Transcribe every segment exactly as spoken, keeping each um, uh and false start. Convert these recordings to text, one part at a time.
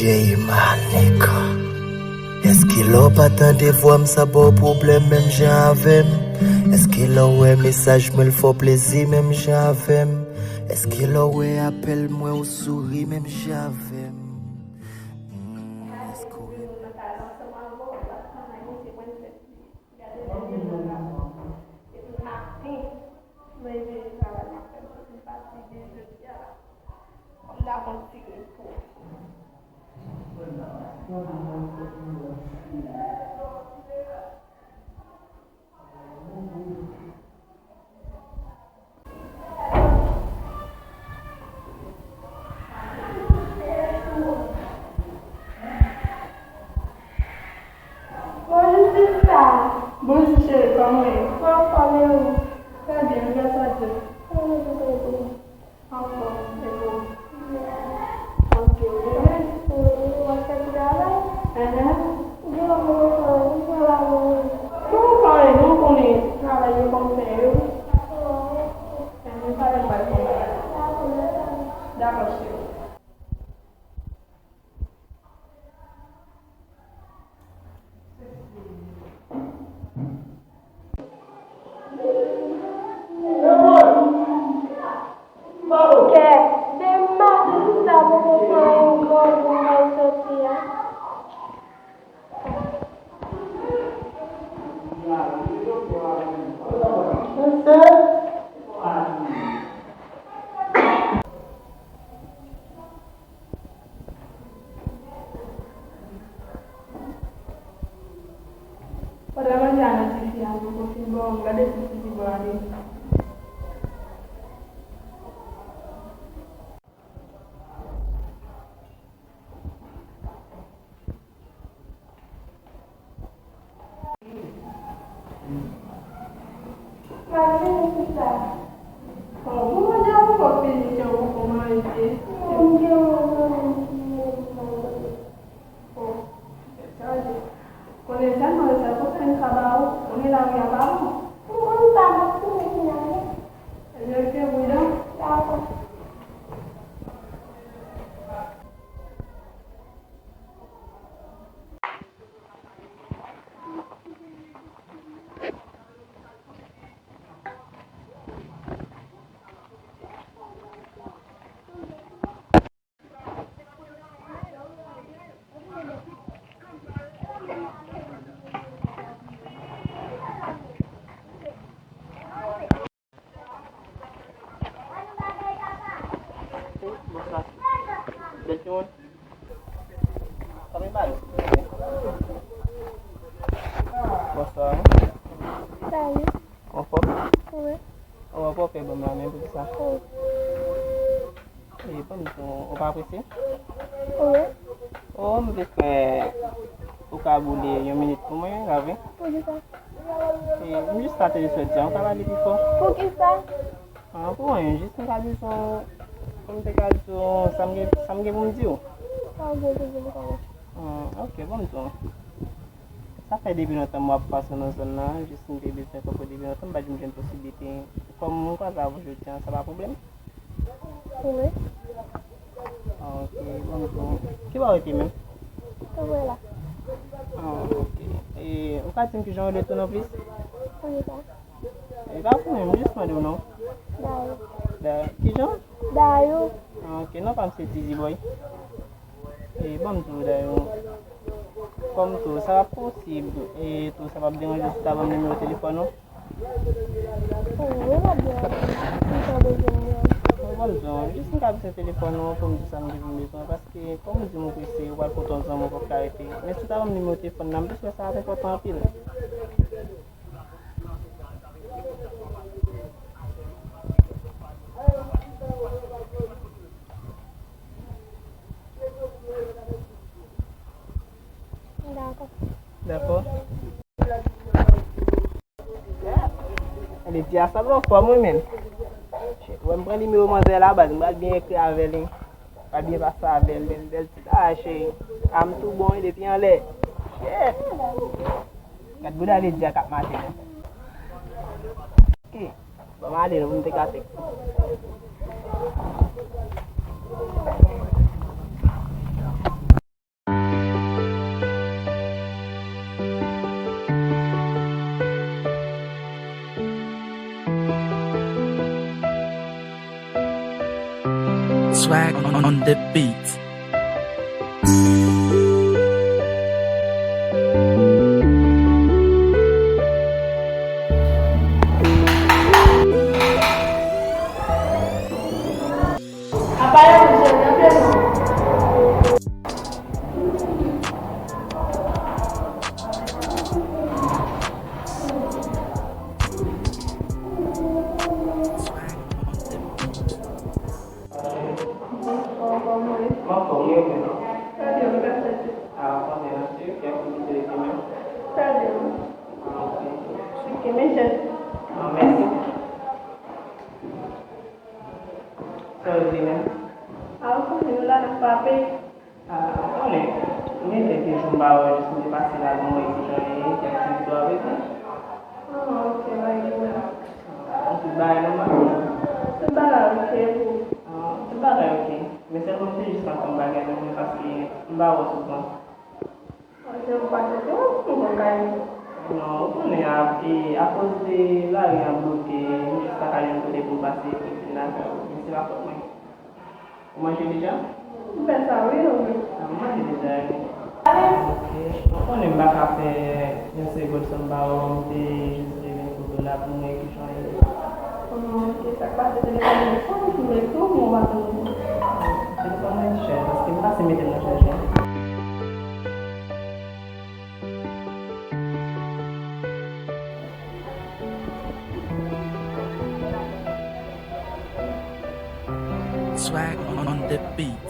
Ey, Manik. Èske lè w pa tande vwa m, sa ba w pwoblèm menm jan avè m? Èske lè w wè mesaj mwen, l fè w plezi menm jan avè m? Èske lè w wè apèl mwen, w souri menm jan avè m? Hmm, èske w Gade lè m nan la. Depi maten, mwen veye travay m ap fè, m soti m fatige jodi a la. Fò m ta pran ti repo. Bonjou sista. Bonjou cheri, kòman w ye? Mwen anfòm, e ou? Trè byen, grasa Dye. Kòman w ye, trè byen? Anfòm, e ou? Ok, ou renmen? Wi, w ap fè ti travay? Enhen. Gen yon moun, yon travay. Bon, pa wè, non, konnen travay yo konn fè yo. Enhen, talè m pral fè yon bagay. Dakò, cheri. Kè, demen maten sista poko fè yon gran gou mwen soti a. Pandan manje a nan tifi a, mwen konfime bò, gade si tifi bò a deja. Malgre nou tout sa, bon, bon, manje a poko fini, se ou poko manje. Mwen gen yon zanmi ki rele m. Bon, se chaje. Konnen sèlman resèt konsa m ka ba ou, konnen lari a pa bon. Ou konn sa, m ap tounen vin avè. Ebyen, rete pridan. Dakò. Bonswa. Bèl timoun. Sa vin pale, silvouplè? Bonswa. Salut. Anfòm? Wi. Ou anfòm, fè bon la menm, poukisa? Wi. E, ban m di w, ou pa prese? Wi. O, m vle fè ou ka boule yon minit pou mwen, grave. Poukisa? E, m jis ka te sot di a, ou ka pale pi fò? Poukisa? Ah, pou anyen, jis m ka bezwen, pou m te ka di w sa m gen, sa m gen pou m di w. Sa w gen pou di m kòman? Hmm, ok, ban m di w. Sa fè depi lontan m ap pase nan zòn nan, jis m te bezwen konprann depi lontan, m pa janm jwenn posiblite. Kòm m kwaze avè w jodi a, sa pa pwoblèm? Wi. Ah, ok, ban m di w. Ki bò w rete menm? Tou prè la. Ah, ok. E, ou ka di m kijan w rele tou non plis? Anita. E pa pwoblèm, jis mande w non. Dayou. Da-, kijan? Dayou. Ah, ok, non pa m se Dizzy Boy. E ban m di w Dayou. Kòm tou, sa pa posib, e tou sa pa p deranje w si w ta ban m nimewo telefòn ou? Wi, w ap byen, si w ta bezwen m. Ban m di w, jis m ka bezwen telefòn ou pou m di sa m gen pou m bezwen, paske kòm ou di m ou prese, ou pral kote yon zanmi ou p ap ka rete. Men si w ta ban m nimewo telefòn nan, m te swè sa ap enpòtan anpil. Dakò. Dakò. Lady a sanble anfòm wi menm. Shit, wè m pran nimewo manzè la baz, m pral byen ekri avè li. Pral byen pase avè l, bèl, bèl ti bagay cheri. Sa m tou bon wi depi anlè. Shit. Gad bouda Lady a k ap mache menm. Ok. Bon, m ale non, pou m te kase. Swag on the beat. Mwen anfòm, wi, ou menm? Trè byen, wi, mèsi. Ah, ou konnen, non, se ou ki ap kite li menm. Trè byen, wi. Ah, ok. Ok, men chèz. Ah, mèsi. Sa w di menm? Ah, ou konnen, nou la n ap frape. Ah, ou konnen, gen kèk jou m pa wè, jis m te pase la, bon, e kijan ye, kèk ti viktwa avèk ou. Ah, ok, bagay byen. Ah, tout bagay nòmal? Tout bagay ok, e pou? Ah, tout bagay ok. Men sèlman m te jis anfòm bagay nan men paske m pa wè w souvan. Ok, ou pa tete w, ou konn kay nou? Non, ou konnen a, e, akoz de lari an bloke, m jis pa ka jwenn kote pou m pase, pou m vin lakay ou. Men se pa fòt mwen. Ou manje deja? M fè sa, wi, wi. Ah, m manje deja, wi. Ok. Ou konnen m pa ka fè yon segonn san m pa wè w, m te jis vle vin kote w la pou m wè kijan w ye. Ah, ok, sa k pase telefòn mwen sonn, m vle tou, mwen pa konn. Telefòn mwen chaj, paske m pase mete l nan chaj la. Swag on the beat.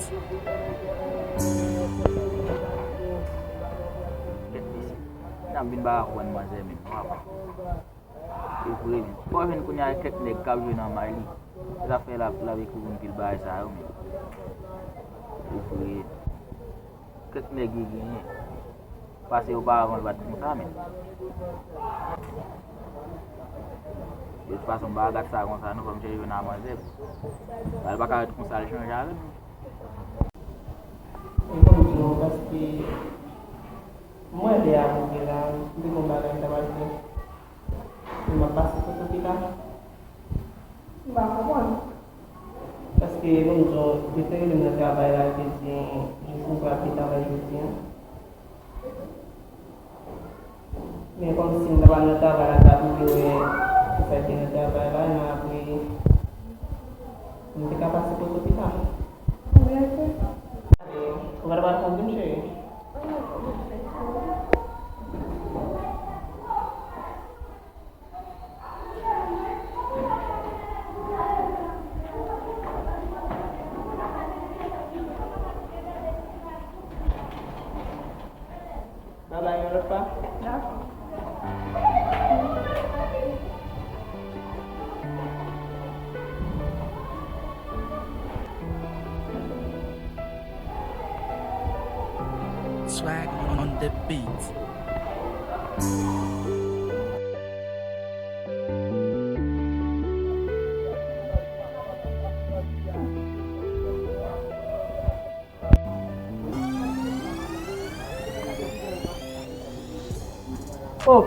Kèt mesye. N ap vin ba konprann manzè menm, papa. E vre menm. Fò w jwenn kounye a kèk nèg k ap jwe nan may li. Se sa k fè l ap, l ap ekri pou n pil bagay sa yo menm. E vre. Kèk nèg li genyen. Pase oparavan l pa t konsa, men. De tout fason, m pa ka gad sa konsa, non, fò m chèche jwenn a manzè. Sa l pa ka ret konsa, l chanje avè m. E konn di nou, paske mwen lè a rive la, m te gon bagay m t ap al fè. M ap pase sou Sofita. M pa konprann. Paske, ban m di w, yo te rele m nan travay la, yo te di, jis m pral te travay jodi a. Men kòmsi m ta pral nan travay la, m ta vle wè ki sa k gen nan travay la, men apre, m te ka pase kot Sofita. Ou pa ta pral konn di m, cheri? Babay, yon lòt fwa. Dakò. Swag on the beat. Oh,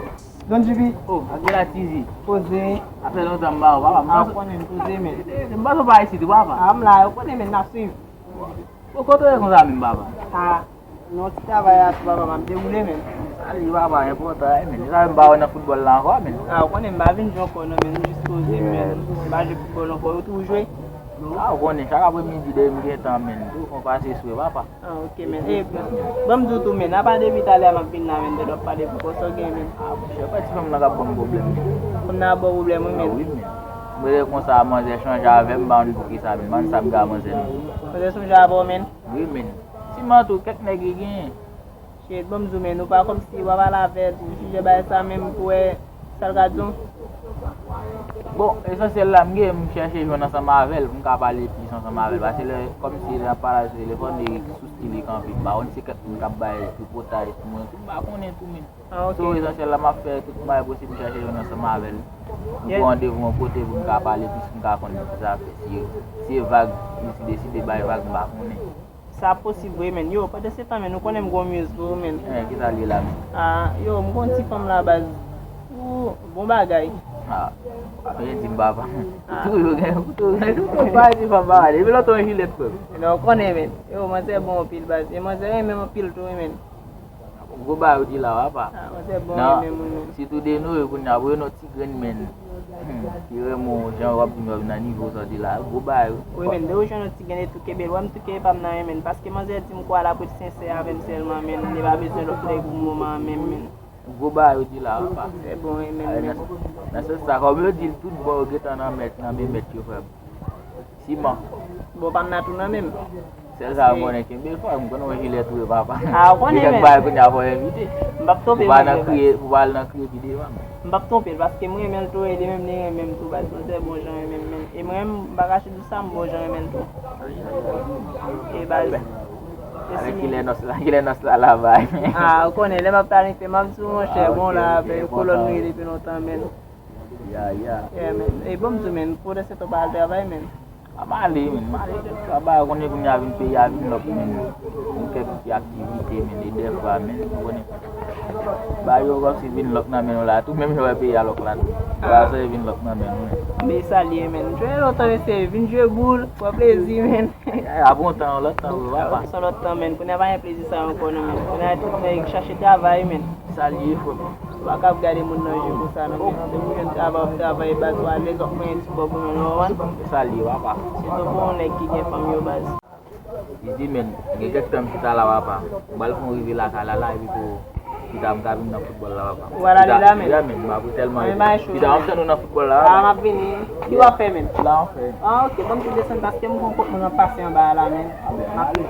Don Jibi. Oh, ak de la tizi. Poze. Sa fè lontan m pa wè w, papa. Ah, ou konnen m poze, men. M panse w pa isit, papa. Ah, m la, ou konnen, men, n ap swiv. Bon, kote w ye konsa menm, papa? Ah, nan ti travay la tou, papa, m ap dewoule, men. Sa li, papa, enpòtan, wi, men. Sa m pa wè nan foutbòl la ankò, men. Ah, ou konnen m pa vin jwe ankò, non, men, m jis poze, men. M pa jwe foutbòl ankò, ou tou jwe? Ah, ou konnen, chak apremidi, depi m gen tan, men. Tou fè w pase sou, papa. Ah, ok, men. E, ban m di w tou, men, apa depi talè a m ap vin la, men, tèt w ap pale pou kò sa w gen, men. Ah, monchè, pa ti fanm nan k ap ban m pwoblèm, men. Fanm nan ap ba w pwoblèm, wi, men. Ah, wi, men. M rele konsa, manzè chanje avè m, m pa konn poukisa, men. M pa konn sa m gen a manzè, non. Manzè chanje avè w, men? Wi, men. Siman tou, kèk nèg li genyen. Shit, ban m di w, men, ou pa kòmsi w pa pale avè l, sijè bagay sa menm pou wè sa l ka di w. Bon, esansyèl la, m gen, m chèche jwenn ansanm avè l, pou m ka pale plis ansanm avè l. Paske lè, kòmsi lè n ap pale sou telefòn, e sou stil li kanpe. M pa konn si se kèk moun k ap bay tripotay sou mwen tou, m pa konnen tou, men. Ah, ok. So, esansyèl la, m ap fè tout bagay posib, m chèche jwenn ansanm avè l. M pran randevou yon kote pou m ka pale plis, pou m ka konn zafè. Si, si e vag, li deside bay vag, m pa konnen. Sa posib vre, men. Yo, pandan se tan, men, ou konnen m gon muse pou ou, men. Eh, kisa l ye la, men? Ah, yo, m gon ti fanm la, baz. Ou, bon bagay. Ah, men di m papa. Ah. Toujou gen, toujou gen, toujou gen, pa di fanm papa. Depi lontan yon jilèt, frè. Non, ou konnen, men. Yo, manzè bon anpil, baz. E manzè renmen m anpil tou, wi, men. Gwo bagay ou di la, papa. Ah, manzè bon, non, renmen m, wi, men. Sitou de nou, yo, kounye a, pou yo non ti grenn, men. Hmm, ki renmen w, jan w ap vin nan nivo sa w di la, gwo bagay, wi. Wi, men, de ou jwenn yon ti grenn e tou, kenbe l, wè m tou kenbe pa m nan, wi, men. Paske manzè di m kwa l ap ret sensè avè m sèlman, men. Li pa bezwen lòt nèg pou moman an, menm, men. Gwo bagay ou di la, papa. Se bon, wi, men, men. Nan sans sa, kòm yo di l, tout bon yo gentan nan mèt, nan men mèt yo, frè m. Siman. Bon, pa m nan tou nan men m. Sèl sa m konnen, kenbe l fò, m konnen yon jilèt ou ye, papa. Ah, ou konnen, men. Kèk bagay kounye a fò envite. M p ap twonpe l, pa nan kriye, pou pa al nan kriye pi devan, men. M p ap twonpe l, paske m renmen l tou, e li menm li renmen m tou, baz, se bon jan renmen m, men. E mwen, m pa kache di sa, m bon jan renmen l tou. E baz. Alè, kilè nòs la, kilè nòs la la bay. Ah, ou konnen, lè m ap planifye, m ap di w, monchè, bon la, kolòn nou ye depi lontan, men. Ya, ya. Yeah, men. E bon, m di w, men, pou de se to pa al travay, men. A m ale, men, m ale, travay, ou konnen kounye a vin peyi a vin lòk, men. Yon kèk ti aktivite, men, e dèfwa, men, ou konnen. Ba yo kòmsi vin lòk nan men w la, tou menm jan w wè peyi a lòk la, tou. Ba sa vin lòk nan men w, men. Men sa l ye, men. Jwe lontan, mesye, vin jwe boul, pran plezi, men. Ap yon tan, yon lòt tan, wi, papa. Se yon lòt tan, men. Kounye a pa gen plezi sa ankò, non, men. Kounye a tout nèg chache travay, men. Sa l ye, frè m. Ou pa ka ap gade moun nan je konsa, non, men. Depi w jwenn travay, w ap travay, baz, ou alèz, w ap manyen ti kòb ou, men, ou konprann? Sa l ye, papa. Sitou pou yon nèg ki gen fanm yo, baz. Li di, men, gen kèk tan m chita la, papa. M pral fè yon rive lakay la, la, epi tou, chita m ka vin nan foutbòl la, papa. Ou pral ale la, men? Ya, men, m ap ri tèlman. Chita, m ap tann ou nan foutbòl la, papa. Ah, m ap vini. Ki w ap fè, men? La, anfen. Ah, ok, ban m tou desann, paske m gon kòk mwen nan pase anba a la, men. M ap ri.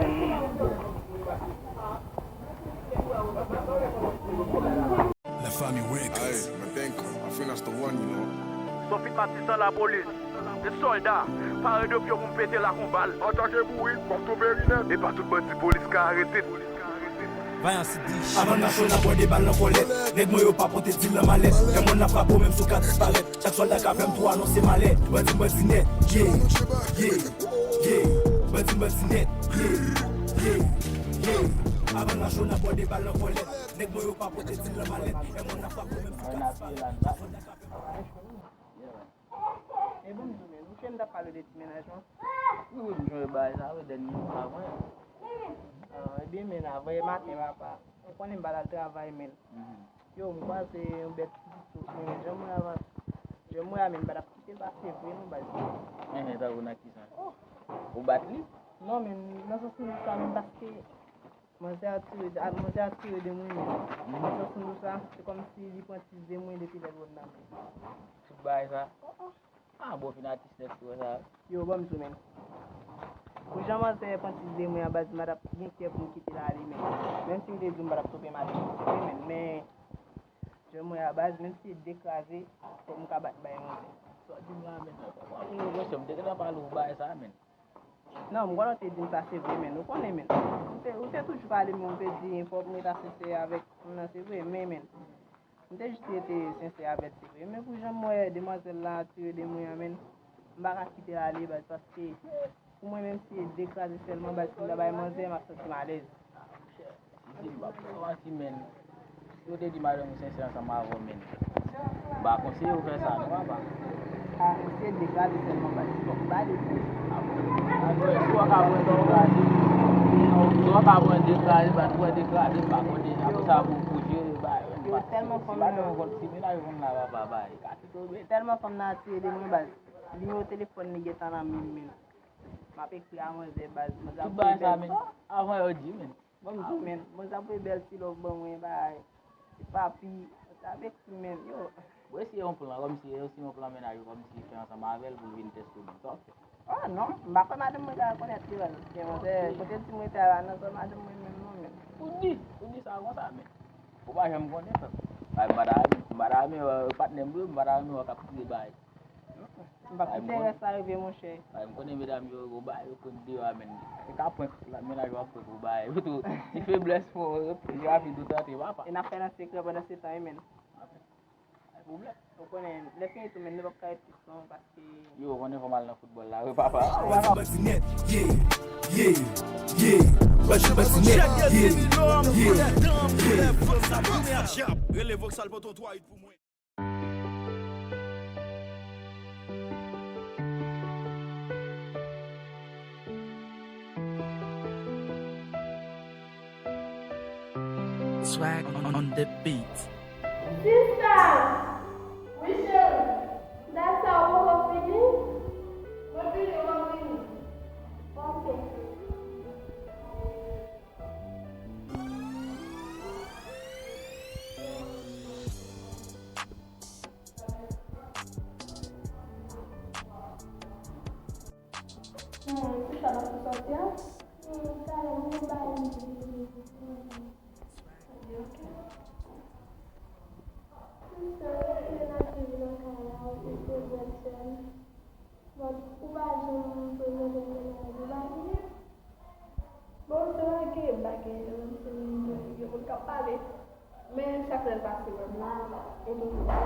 La Famille Records. Hey, I think, I think that's the one, you know. Son fit Matisan lapolis. E sòlda, pare de pye w pou m pete lak yon bal. Antanke bourik, w ap tonbe rinèt. E pa tout bandi polis ka arete. Vayan Sidich. Avan n mache, n ap bwè de bal nan kòlèt. Nèg mwen yo pa pote dil nan malèt. Lè mòn la frape w, menm si w ka disparèt. Chak sòlda ka fè m tou anonse malè. Bandi, bandi nèt. Yeah, yeah, yeah. Bandi, bandi nèt. Yeah, yeah, yeah. Avan n mache, n ap bwè de bal nan kòlèt. Nèg mwen yo pa pote dil nan malèt. Lè mòn la frape w, menm si w ka disparèt. Chak sòlda ka fè m tou anonse malè. E bon, m di w, men, ou chè m t ap pale w de ti mennaj lan? Wi, wi, m sonje bagay sa, wi, dènye jou avan yè. Ah, ebyen, men, avan yè maten, papa, ou konnen m pa t al travay, men. Mhm. Yo, m kwaze yon bèt pitit tou, men, jan m wè avan, jan m wè a, men, m pa t ap kite l pase vre, non, baz. Enhen, tankou nan ki sans? Oh. Ou bat li? Non, men, nan sans m di sa, men, paske Manzè a tire, a, manzè a tire de mwen, men. Mhm. Nan sans m di w sa, se kòmsi li pran ti ze mwen depi lè l wè m nan men. Tout bagay sa? Oh, oh. Ah, bon, fin atis nèt tou sa. Yo, ban m di w, men. Pou jan manzè pran ti ze mwen an, baz, m pa t ap gen kè pou m kite l ale, men. Menm si m te di w m pa t ap twonpe m ale, men, men, jan mwen a, baz, menm si e de kraze, fòk m ka bat bay manzè. Sa w di m la, men. Mwen, mwen, mwen, m te gentan pale w bagay sa, men. Non, m konnen w te di m sa, se vre, men. Ou konnen, men. Ou te, ou te toujou pale, men ou te di fòk m rete sensè avèk moun nan, se vre, men, men. M te jis rete sensè avè l, se vre. Men pou jan m wè demwazèl la tire de mwen an, men, m pa ka kite l ale, baz, paske pou mwen, menm si e de kraze sèlman, baz, si m ta bay manzè, m ap santi m alèz. Di m, m ap fè w manti, men. Si w te di madanm ou sensè ansanm avè w, men. M pa konseye w fè sa, non, papa. Ah, misye degaje sèlman, pa di fòk m pale. Ah bon? Ah, bon, si w ka pran degaje, si w ka pran degaje, pa t pran degaje, m pa konnen. Apre sa, pou, pou jere, ba, yo, tèlman fanm nan. Si madanm ou konn, si mennaj ou konn la, papa, ba, e ka kite w, men. Tèlman fanm nan atire de mwen, baz. Nimewo telefòn li gentan nan men m, men. M ap ekri a manzè, baz. Manzè ap voye bèl. Tout bagay sa, men. Avan yo di, men. Bon, m di w, men, bon, sa pou e bèl ti love ban mwen, bay. Ti papi, sa vle di, men, yo. Bon, eseye yon plan, kòmsi, eseye yon plan mennaj ou, kòmsi fè ansanm avè l pou l vin tèste w, men sa w fè. Oh, non, m pa kwè madanm mwen ta rekonèt li, men, paske, monchè, kote ti mwen te a la, nan zòn madanm mwen menm, non, men. Ou di, ou di sa konsa, men. Ou pa janm konnen, frè m. Bay, m pa ta renmen, m pa ta renmen, euh, patnè m vre, m pa ta renmen wè k ap kriye bay. M p ap kite rès la rive, monchè. Ay, m konnen medam yo, yo ba yo prank deyò a, men. E ka prank, la, mennaj w ap prank ou ba yo tou. Ti feblès pou yo, yo ap vin tou tante, papa. E n ap fè nan sekrè pandan se tan, wi, men. Ay, pwoblèm. Ou konnen, lè fini tou, men, nou p ap ka ret plis non, paske. Yo, ou konnen fò m al nan foutbòl la, wi, papa. Bandi, bandi nèt, yeah, yeah, yeah. Bandi, bandi nèt, yeah, yeah, yeah. Rele Voxal pou ton twa uit pou mwen. Swag on, on the beat. Sista! Wi, cheri. Dat sa ou poko fini? Mwen fini, mwen fini. Ok. Hmm, kisa n ap sou sòti a? Hmm, talè, mwen ba li. Ok, ok. Sista, ou te nan viv nan kay la, ou te bwè sèl. But ou pa janm prezante m nan bagay, ou pa bliye? Bon, se pa gen bagay, se menm gen moun k ap pale. Men chak lè l pase wè m la, ou toujou la.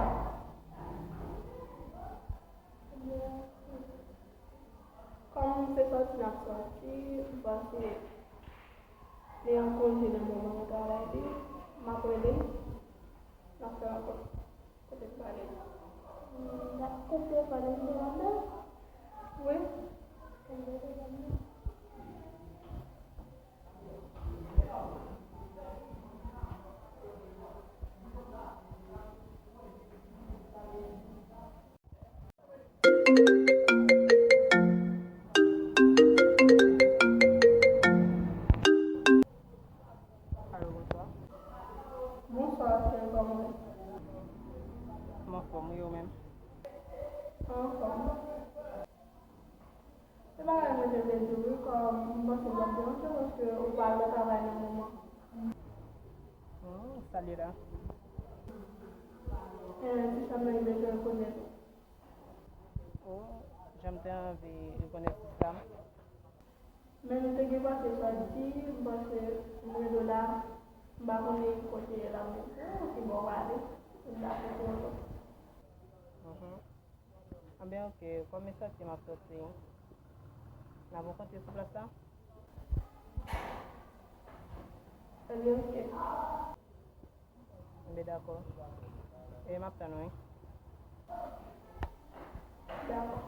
Kòm se sòti n ap sòti, m panse li an konje nan moman travay li, m ap rele l, n ap fè rankont kote m pale. Kote telefòn li te anndan? Wi. Alo, bonswa. Bonswa, cheri, kòman w ye? M anfòm, wi, ou menm? Anfòm. Se bagay mwen te vle di w wi, kòm m panse m p ap deranje w paske ou pa al nan travay nan moman. Hmm, sa l ye la? Eh, ti chanm nan li bezwen rekonèt ou. Oh, jan m te anvi rekonèt sista m. Men nou te gen pase sòti, m panse m rele w la, m pa konnen kote w ye la, men oh, ki bò w prale, m dakò pou ou tou. Mhm. Anben, ok, kòm e sòti m ap sòti, n ap rankontre sou plas la? Anben, ok. Anben, dakò. E m ap tann ou, wi. Dakò.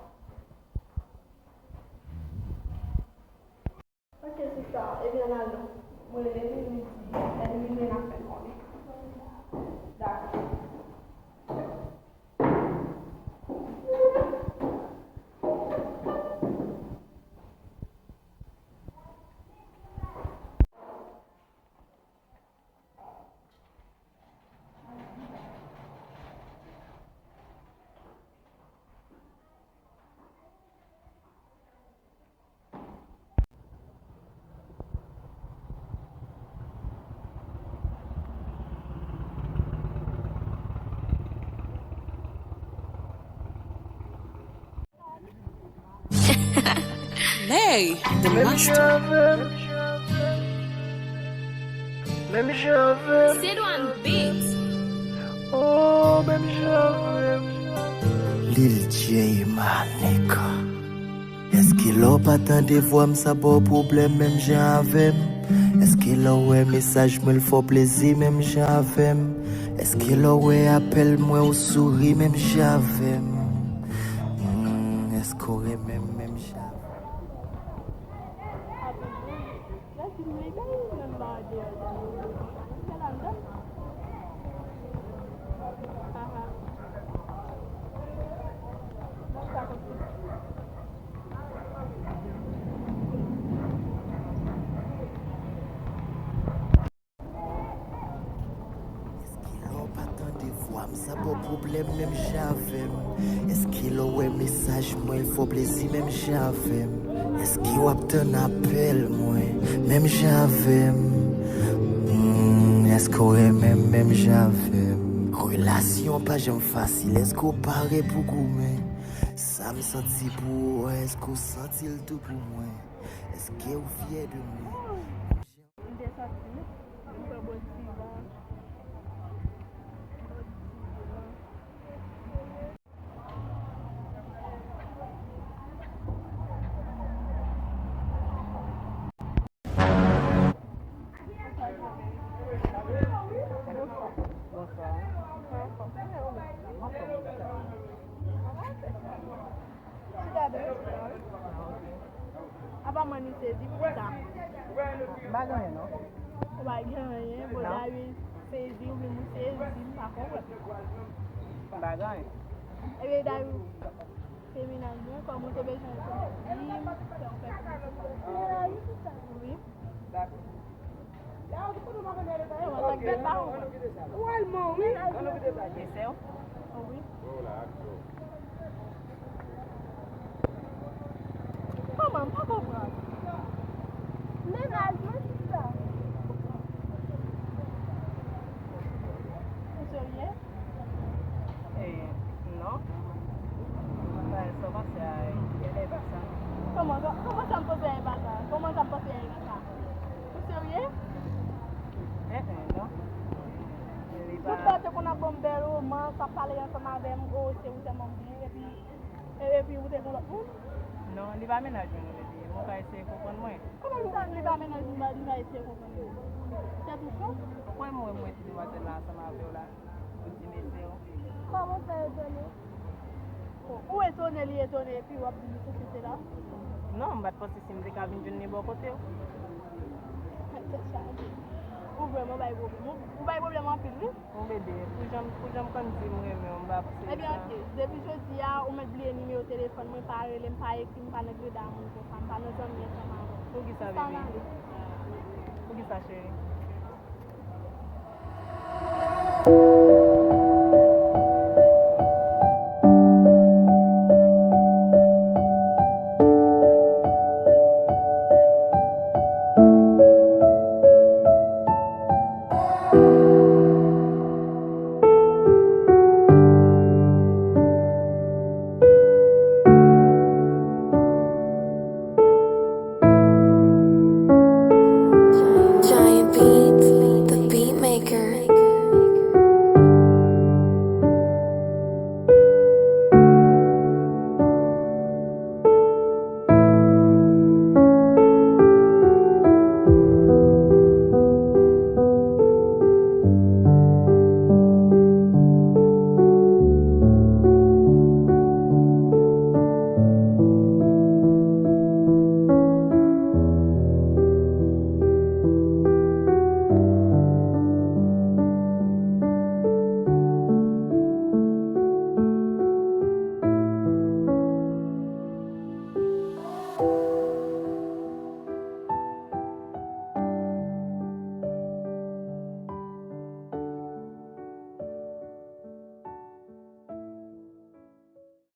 Ok, sista, ebyen, n al non. Mwen rele li, li di, lè li rive, n ap fè l konnen. Dakò. Ney, the master. Menm jan avè m. Sedwan Beats. Oh, menm jan avè m. Lil J, my nigga. Èske lè w pa tande vwa m, sa ba w pwoblèm menm jan avè m? Èske lè w wè mesaj mwen, l fè w plezi menm jan avè m? Èske lè w wè apèl mwen, w souri menm jan avè m? Hmm, èske w renmen m menm jan avè m? Èske lè w pa tande vwa m, sa ba w pwoblèm menm jan avè m? Èske lè w wè mesaj mwen, l fè w plezi menm jan avè m? Èske w ap tann apèl mwen menm jan avè m? Hmm, èske w renmen m menm jan avè m? Relasyon pa janm fasil, èske w pare pou goumen? Sa m santi pou ou, èske w santi l tou pou mwen? Èske w fyè de mwen? M te sòti, m pran bon ti van. Bonswa. Apa mwen ni sezi pou sa. M pa gen anyen non. Ou pa gen anyen, bon, Dayou sezi, ou vin ou sezi, m pa konprann. M pa gen anyen. Ebyen, Dayou, se mennaj mwen, kòm ou te bezwen rekonèt li, m fè ou fè. Wi. Yo, sa k fèt la, ou konprann? Ou al mò, wi. Li se w? Wi. Kòman? M pa konprann. Mennaj mwen, sista. Ou serye? Eh, non. Sa, sa w panse a, e pa sa. Kòman, kòman sa m panse a, e pa sa? Kòman sa m panse a, e pa sa? Ou serye? Eh, eh, non. Li pa. Tout lè w te konn ap ban m bèl romans, w ap pale ansanm avè m, o, se ou sèlman m vle, epi, e, epi ou te gon lòt moun? Non, li pa mennaj mwen, li. Mwen ka eseye konprann mwen. Kòman li pa mennaj ou, li pa eseye konprann ou? Se tou sa? Mwen, mwen, mwen, ti demwazèl la ansanm avè w la. Ou di mesye w. Kòman w fè etone? Bon, ou etone, li etone, epi w ap di li se sesi la? Non, m pa t panse si m te ka vin jwenn li bò kote w. Tèt chaje. Ou vrèman bay pwoblèm. Ou, ou bay pwoblèm anpil, wi. Bon, bebe, pou jan, pou jan m konn di m renmen w, m pa panse sa. Ebyen, oke. Depi jodi a, ou mèt bliye nimewo telefòn mwen, pa rele m, pa ekri m, pa nan greda moun konsa, m pa nan zanmi ansanm avè w. Poukisa, bebe? Poukisa, male? Poukisa, cheri?